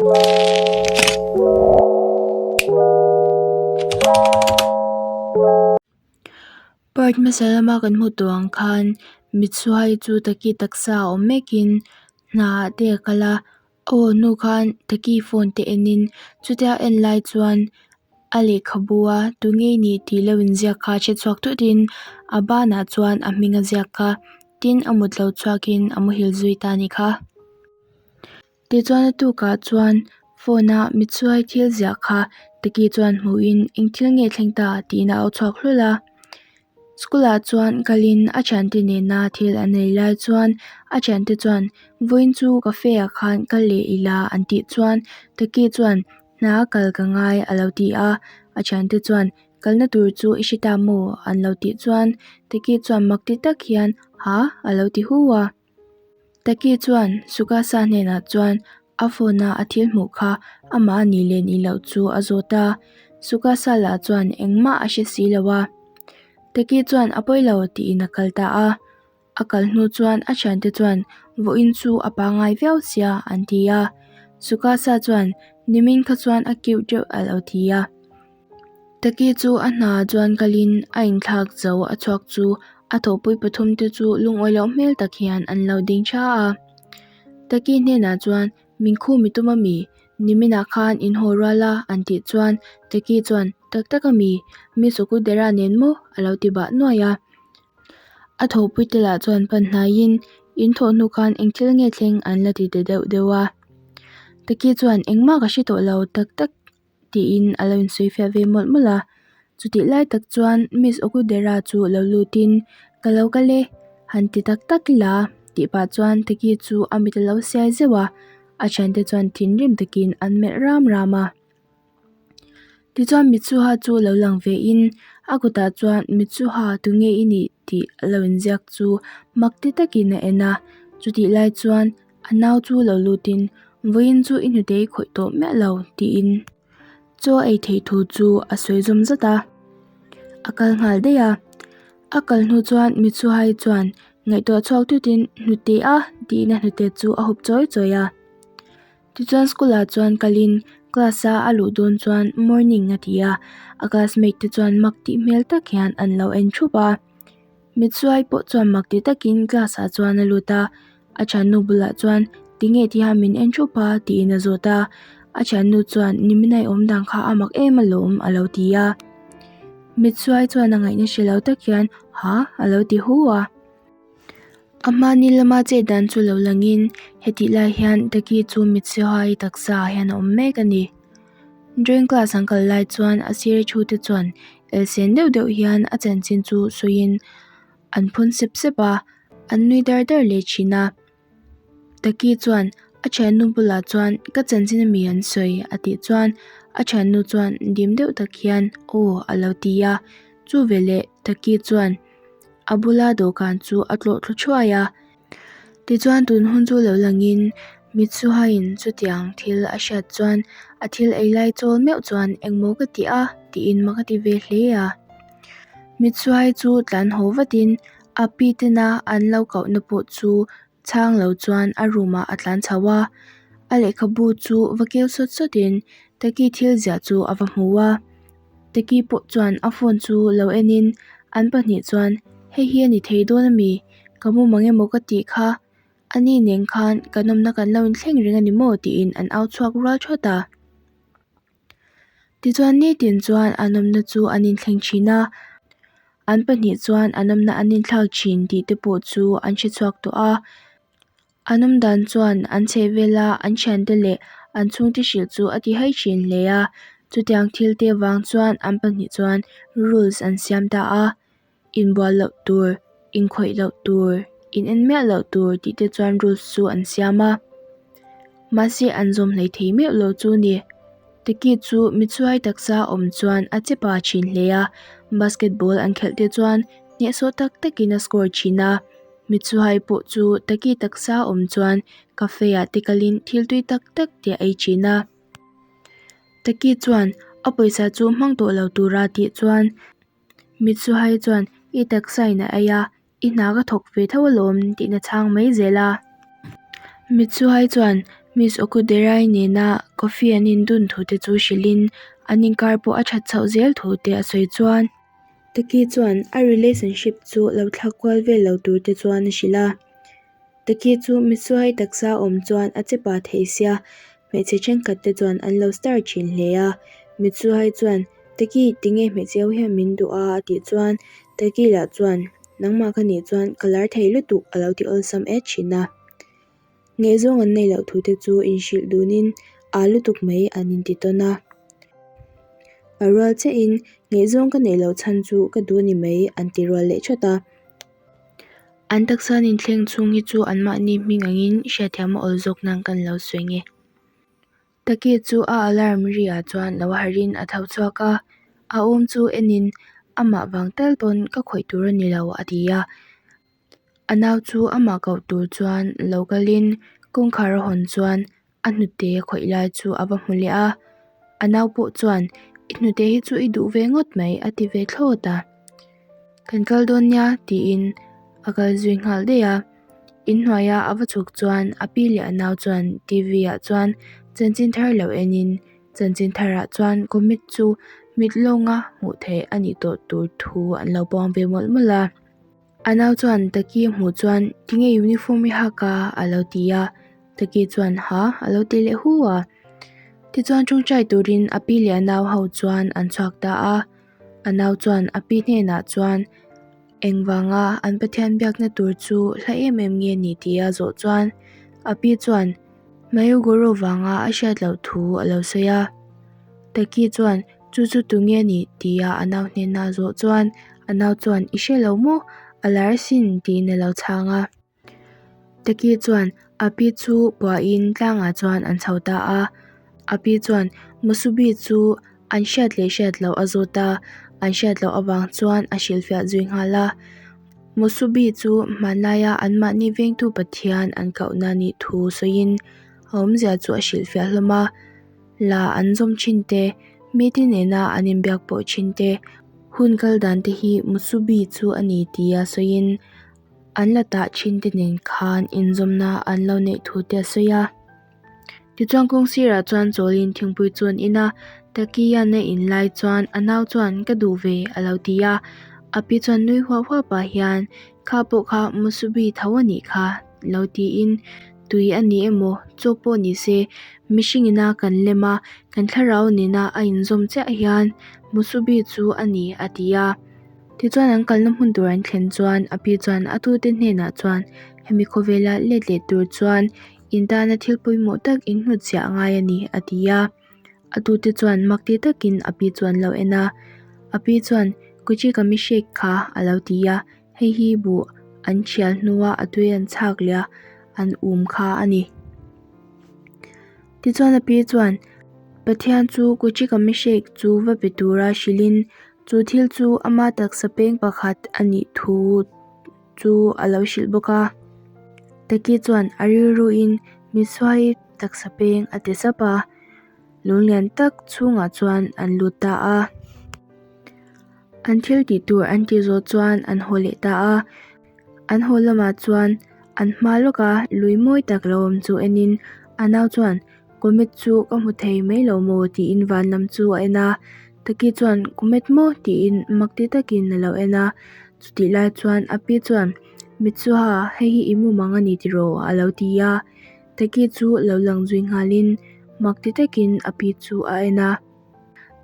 Part hmasa lama kan hmuh tawh ang khan mitsuhai chu taki taksa a awm mekin hna ah te a kal a a haw hnu khan taki phone te enin chutia a en lai chuan a lehkhabu a tunge i nih tih lo inziak kha hre chhuak thutin a banah chuan a hming a ziak a tin a mut lo chhuakin a muhil zui ta a nih kha. Tichuan a tukah chuan phone a mitsuai thil ziah kha Taki chuan hmuhin eng thil nge thleng ta tiin a au chhuak hlawl a. School ah chuan kalin a thiante nena thil an ei lai chuan a thiante chuan vawiin chu cafe ah khan kal leh ila an tih chuan Taki chuan hna a kal ka ngai a lo ti a. A thiante chuan kalna tur chu i hre ta maw an lo tih chuan Taki chuan mak ti tak hian ha a lo ti hu a. Taki chuan Sukasa hnenah chuan a phone a a thil hmuh kha amah a nih leh nih loh chu a zawt a, Sukasa lah chuan engmah a hre si lo a. Taki chuan a pawi lo tiin a kal ta a, a kal hnu chuan a thiante chuan vawiin chu a pangngai viau sia an ti a, Sukasa chuan nimin kha chuan a cute deuh a lo ti a. Taki chu a hna chuan kalin a inthlak zo a chhuak chu a thawhpui pathum te chu lungawi loh hmel tak hian an lo ding tha a. Taki hnenah chuan min khum i tum ami? Niminah khan in haw rual a an tih chuan Taki chuan tak tak ami? Mi Sokudera nen maw? a lo ti bah nuai a. A thawhpui te lah chuan pan hnaiin in thawh hnu khan eng thil nge thleng an la ti ta deuh deuh a. Taki chuan engmah ka hre tawh lo tak tak. tiin a lo insawi fiah ve mawlh mawlh a chutih lai tak chuan miss Okudera chu lo lutin ka lo kal e han ti tak tak ila tih pah chuan Taki chu a mit a lo siai zeuh a a thiante chuan thinrim takin an melh ram ram a tichuan Mitsuha chu lo lang ve in a kutah chuan Mitsuha tunge i nih tih a lo inziak chu mak ti takin a en a chutih lai chuan A nau chu lo lutin vawiin chu i hnute i khawih tawh miah lo tiin chaw ei theih thu chu a sawi zawm zat a, a kal nghal daih a. A kal hnu chuan Mitsuhai chuan ngaihtuah chhuak tutin hnute a tiin a hnute chu a hup chawi chawi a. Tichuan school ah chuan kalin class a a luh dawn chuan morning a ti a, a classmate te chuan mak tih hmel tak hian an lo en thup a. Mitsuai pawh chuan mak ti takin class ah chuan a lut a, a thiannu bulah chuan tinge tiha min en thup a tiin a zawt a, a thiannu chuan nimin a i awm dan kha a mak em alawm a lo ti a. Mitsuai chuan a ngaihna hre lo tak hian ha a lo ti hu a. A hmani lama chet dan chu lo langin hetih lai hian Taki chu Mitsuhai taksa ah hian a awm mek a ni. Drawing class an kal lai chuan a sir thu te chuan elsen deuh deuh hian a chanchin chu sawiin an phun sep sep a, an nui dar dar leh thin a. Taki chuan a thiannu bulah chuan ka chanchin ami an sawi a tih chuan a thiannu chuan dim deuh tak hian aw a lo ti a, chu veleh Taki chuan a bula dawhkan chu a tlawh thlu thuai a. Tichuan tun hun chu lo langin Mitsuhain chutiang thil a hriat chuan a thil ei lai chawl meuh chuan engmaw ka ti a tiin mak a ti ve hle a. Mitsuhai chu tlan haw vatin a pi tena an lo kohna pawh chu chhang lo chuan a room ah a tlan chho a. A lehkhabu chu va keu sawt sawtin Taki thil ziah chu a va hmu a. Taki pawh chuan a phone chu lo enin an pahnih chuan hei hi a ni thei dawn ami? Ka mu mang emaw ka tih kha a ni nen khan kan awmna kan lo inthleng reng a ni maw tiin an au chhuak rual thawt a. Tichuan nitin chuan an awmna chu an inthleng thin a, an pahnih chuan an awmna an inthlak thin tih te pawh chu an hre chhuak tawh a. An awm dan chuan an chheh vela an thiante leh an chhungte hrilh chu a ti hai thin hle a, chutiang thil te vang chuan an pahnih chuan rules an siam ta a, inbual loh tur, inkhawih loh tur, in en miah loh tur tih te chuan rules chu an siam a, mahse an zawm hlei thei meuh lo chu ni. Teki chu mitsuai taksa awm chuan a che pa thin hle a, basketball an khelh te chuan hnehsawh tak takin a score thin a. Mitsuhai pawh chu Taki taksa awm chuan cafe ah te kalin thil tui tak tak te a ei thin a. Taki chuan a pawisa chu hmang tawh lo tura tih chuan Mitsuhai chuan i taksa in a ei a, i hna ka thawk ve tho alawm tih na chhang mai zel a. Mitsuhai chuan Miss Okuderai nena coffee an in dun thu te chu hrilhin an inkar pawh a that chhoh zel thu te a sawi chuan Taki chuan a relationship chu lo thlak kual vel lo tur te chuan a hrilh a. Taki chu Mitsuhai taksa awm chuan a che pa thei sia, hmeichhe thenkhat te chuan an lo star thin hle a. Mitsuhai chuan, Taki, tinge hmeichhe ho hian min duh a? a tih chuan Taki lah chuan, Nangmah ka nih chuan ka lar thei lutuk a lo ti awlsam et thin a. Ngaihzawng an neih loh thu te chu inhrilh dunin aa lutuk mai an inti tawn a. A rual chiahin ngaihzawng ka neih loh chhan chu ka duh a ni mai an ti rual leh thawt a. An taksa an inthleng chhung hi chu anmahni hming angin hriatthiam a awl zawk nan kan lo sawi nge. Taki chu a alarm ri ah chuan lo harhin a tho chhuak a, a awm chu enin amah vang tal pawn ka khawih tur a ni lo a ti a. A nau chu amah koh tur chuan lo kalin kawngkhar a hawn chuan a hnute khawih lai chu a va hmu leh a, a nau pawh chuan i hnute hi chu i duh ve ngawt mai a ti ve thlawt a, kan kal dawn nia tiin a kal zui nghal daih a, inhnuaia a va chhuk chuan a pi leh a nau chuan T V ah chuan chanchin thar lo enin chanchin tharah chuan comet chu mit lawnga hmuh theih a nih tawh tur thu an lo puang ve mawlh mawlh a. A nau chuan Taki a hmuh chuan tinge uniform i hak a a lo ti a, Taki chuan ha a lo ti leh hu a. Tichuan tawngtai turin a pi leh a nau ho chuan an chhuak ta a, a nau chuan a pi hnenah chuan engvanga an Pathian biakna tur chu hla em em nge ni tih a zawh chuan a pi chuan Mayuguru vanga a hriat loh thu a lo sawi a. Taki chuan Chu chu tu nge ni? tia a nau hnena zawh chuan a nau chuan I hre lo maw? A lar sin tiin a lo chhang a. Taki chuan a pi chu puahin tlangah chuan an chho ta a. A pi chuan Musubi chu an hriat leh hriat loh a zawt a, an hriat loh avang chuan a hrilhfiah zui nghal a. Musubi chu hmanlaia anmahni vengtu Pathian an kohna nih thu sawiin a awmzia chu a hrilhfiah hlawm a. La an zawm thin te, mite nena an inbiak pawh thin te, hun kal dan te hi Musubi chu a ni tia sawiin an la tah thin te nen khan inzawmna an lo neih thu te a sawi a. Tichuan kawng sirah chuan chawlin thingpui chu an in a, Takiyan a in lai chuan a nau chuan ka duh ve a lo ti a, a pi chuan nui huap huap pah hian kha pawh kha Musubi tho a nih kha lo tiin tui a ni emaw chaw pawh ni se mihring ina kan lem a, kan thlarau nena a inzawm chiah hian Musubi chu a ni a ti a. Tichuan an kalna hmun tur an thlen chuan a pi chuan a tute hnenah chuan hemi khawvela let leh tur chuan in tana thil pawimawh tak in hnutchhiah a ngai a ni a ti a. A tute chuan mak ti takin a pi chu an lo en a, a pi chuan Kuchi ka mi hrek kha a lo ti a, hei hi buh an thial hnua a tui an chhak leh a an um kha a ni. Tichuan a pi chuan Pathian chu Kuchi ka mi hrek chu va pe tura hrilhin chu thil chu ama taksa peng pakhat a nih thu chu a lo hrilh bawk a. Taki chuan a rilruin Mitsuhai taksa peng a ti sap a, lunglian tak chhungah chuan an lut ta a. An thil tih tur an tih zawh chuan an haw leh ta a. An haw lamah chuan an hma lawka lui mawi tak lo awm chu enin a nau chuan Comet chu ka hmu thei mai lo maw tiin van lam chu a en a. Taki chuan Comet maw tiin mak ti takin a lo en a. Chutih lai chuan a pi chuan Mitsuha hei hi i mumang a ni tiraw a lo ti a. Taki chu lo lang zui nghalin mak ti takin a pi chu a en a.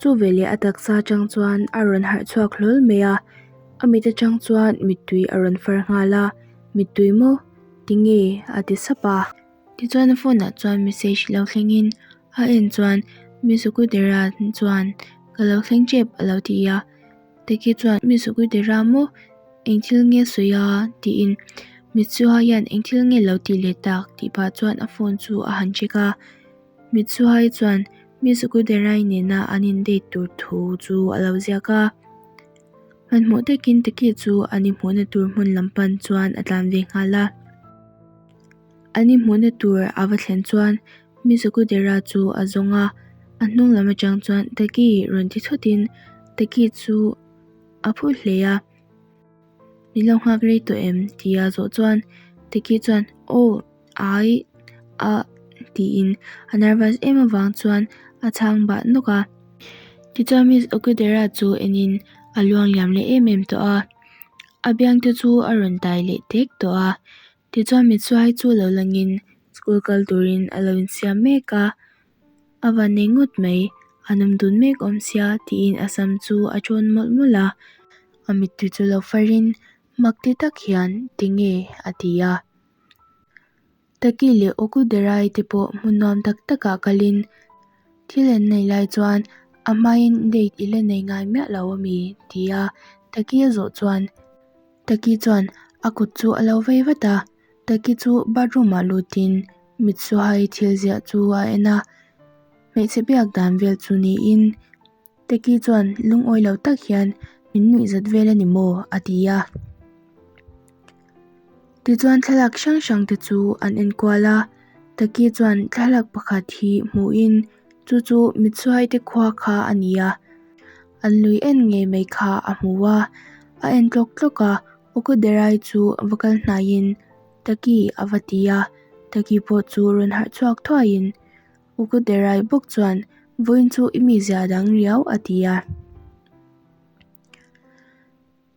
Chu veleh a taksa atang chuan a rawn harh chhuak hlawl mai a, a mit atang chuan mittui a rawn far nghal a, Mittui maw? Tinge? a ti sap a. Tichuan a phone ah chuan message lo thlengin a en chuan Mizukudera chuan ka lo thleng tep a lo ti a. Taki chuan Mizukudera maw? Eng thil nge sawi a? tiin Mitsuha hian eng thil nge lo tih leh tak tih pah chuan a phone chu a han check a. Mitsuhai chuan Mizukuderai nena an in date tur thu chu a lo ziak a. Hmanhmawh takin Taki chu an inhmuhna tur hmun lam pan chuan a tlan ve nghal a. An inhmuhna tur a va thlen chuan Mizukudera chu a zawng a, a hnung lam atang chuan Taki rawn ti thutin Taki chu a phut hle a. Min lo nghak rei tawh em? tia zawh chuan Taki chuan Aw, ai, a. tiin a nervous em avang chuan a chhang bah nawk a. Tichuan Miss Okudera chu enin a luangliam leh em em tawh a, a biang te chu a rawn tai leh tek tawh a. Tichuan Mitsuhai chu lo langin school kal turin a lo insiam mek a, a van nei ngawt mai, an awm dun mek awm sia tiin a sam chu a tawn mawlh mawlh a, a mittui chu lo farin mak ti tak hian tinge a ti a. Taki leh Okuderai te pawh hmun nuam tak takah kalin thil an nei lai chuan a hmain date i la nei ngai miah lo ami tia Taki a zawh chuan Taki chuan a kut chu a lo vei vat a, Taki chu bathroom ah lutin Mitsuhai thil ziah chu a en a, hmeichhe biak dan vel chu niin Taki chuan lungawi lo tak hian min nuih zat vel a ni maw a ti a. Tichuan thlalak hrang hrang te chu an en kual a, Taki chuan thlalak pakhat hi hmuhin chu chu Mitsuhai te khua kha a ni a. An lui en ngei mai kha a hmu a, a en tlawk tlawk a, Okuderai chu va kal hnaiin Taki a va ti a, Taki pawh chu rawn harh chhuak thuaiin Okuderai bawk chuan vawiin chu i mizia dang riau a ti a.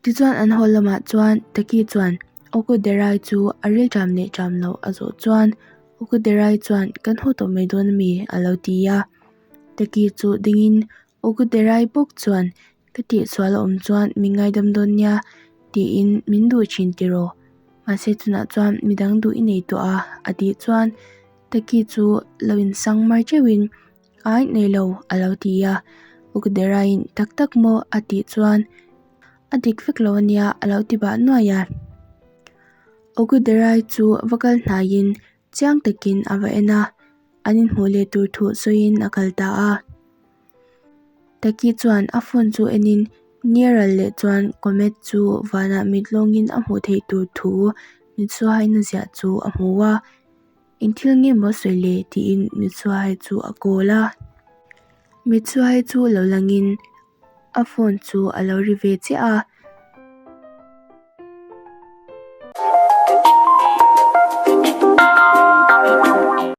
Tichuan an haw lamah chuan Taki chuan Okuderai chu a ril ṭam leh ṭam loh a zawh chuan Okuderai chuan kan haw tawh mai dawn ami a lo ti a, Taki chu dingin Okuderai bawk chuan ka tihsual a awm chuan min ngaidam dawn nia tiin min duh thin tiraw mahse tunah chuan midang duh i nei tawh a a tih chuan Taki chu lo insang mar teuhin ai nei lo a lo ti a Okuderaiin tak tak maw a tih chuan a dik vek lo ania a lo ti bah nuai a Okuderai chu va kal hnaiin chiang takin a va en a an inhmuh leh tur thu sawiin a kal ta a. Taki chuan a phone chu enin Nearal leh chuan comet chu vanah mit lawngin a hmuh theih tur thu Mitsuhaina ziah chu a hmu a, Eng thil nge maw sawi le? tiin Mitsuhai chu a call a. Mitsuhai chu lo langin a phone chu a lo ri ve chiah a.